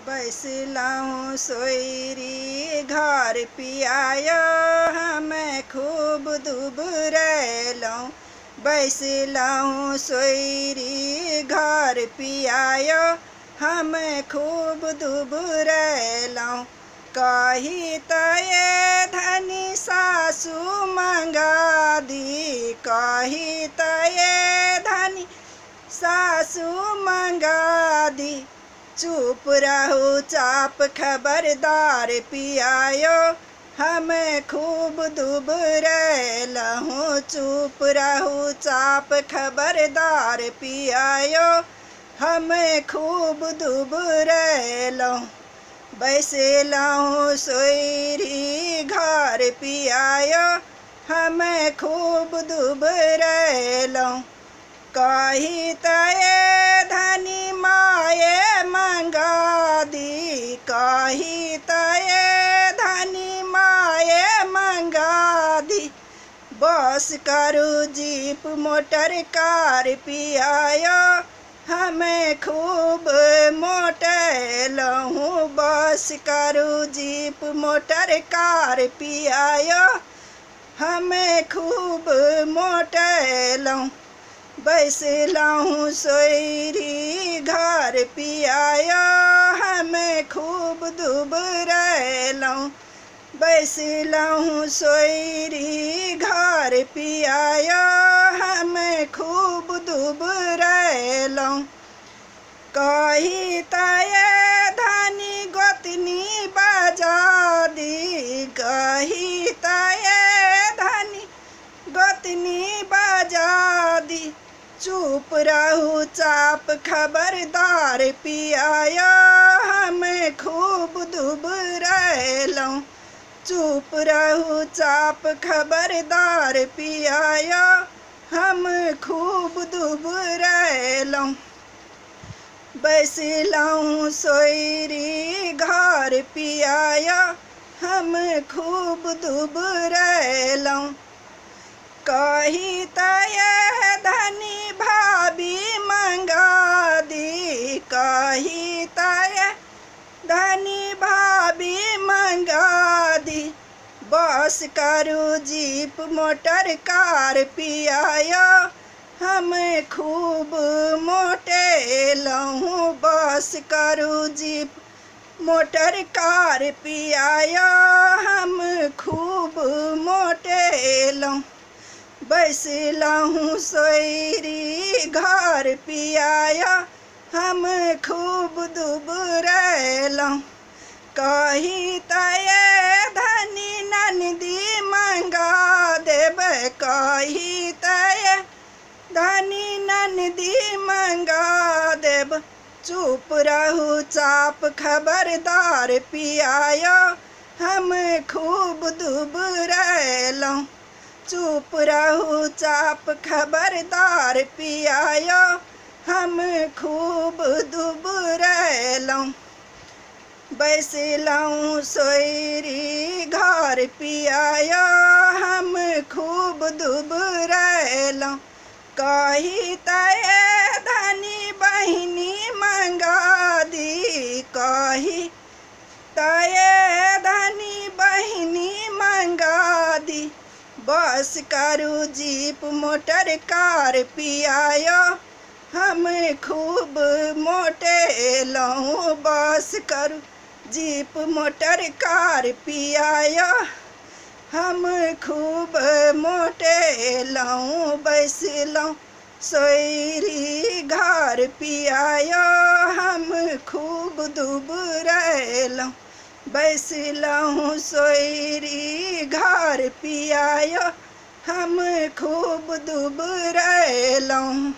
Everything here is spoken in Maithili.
बैसलहुँ सोयरी घर पियायो हमें खूब दुबरेलहुँ। बैसलहुँ सोयरी घर पियायो हमें खूब दुबरेलहुँ। कही तये धनी सासू मंगा दी, कही तये धनी सासू मंगा दी। चुप रहू चाप खबरदार पियायो हमें खूब दुबरेलहुँ। चुप रहू चाप खबरदार पियायो हमें खूब दुबरेलहुँ। बैसलहुँ सोयरी घर पियायो हमें खूब दुबरेलहुँ। कही तये धनी माये मंगा दी, कही तये धनी माये मंगा दी। बस करू जीप मोटर कार पियायो हमें खूब मोटेलहुँ। बस करू जीप मोटर कार पियायो हमें खूब मोटेलहुँ। बैसलहुँ सोयरी घर पियायो हमें खूब दुबरेलहुँ। बैसलहुँ सोयरी घर पियायो हमें खूब दुबरेलहुँ। कही तये धनी गोतनी बजा दी, कही तये धनी गोतनी बजा दी। चुप रहू चाप खबरदार पियायो हमें खूब दुबरेलहुँ। चुप रहू चाप खबरदार पियायो हम खूब दुबरेलहुँ। बैसलहुँ सोयरी घर पियायो हम खूब दुबरेलहुँ। कही तये धनी भाभी मंगा दी, कही तये धनी भाभी मंगा दी। बस करू जीप मोटर कार पियायो हमें खूब मोटेलहुँ। बस करू जीप मोटर कार पियायो हम खूब मोटेलहुँ। बैसलहुँ सोयरी घर पियायो हम खूब दुबरेलहुँ। कही तये धनी ननदी मंगा देबै, कही तये धनी ननदी मंगा देब। चुप रहू चाप खबरदार पियायो हम खूब दुबरेलहुँ। चुप रहू चाप खबरदार पियायो हम खूब दुबरेलहुँ। बैसलहुँ सोयरी घर पियायो हम खूब दुबरेलहुँ। कही तये धनी बहिनी मंगा दी, कही तये धनी बहिनी मंगा दी। बस करू जीप मोटर कार पियायो हम खूब मोटेलहुँ। बस करू जीप मोटर कार पियायो हम खूब मोटेलहुँ। बैसलहुँ सोयरी घर पियायो हम खूब दुबरेलहुँ। बैसलहुँ सोयरी घर पियायो हम खूब दुबरेलहुँ।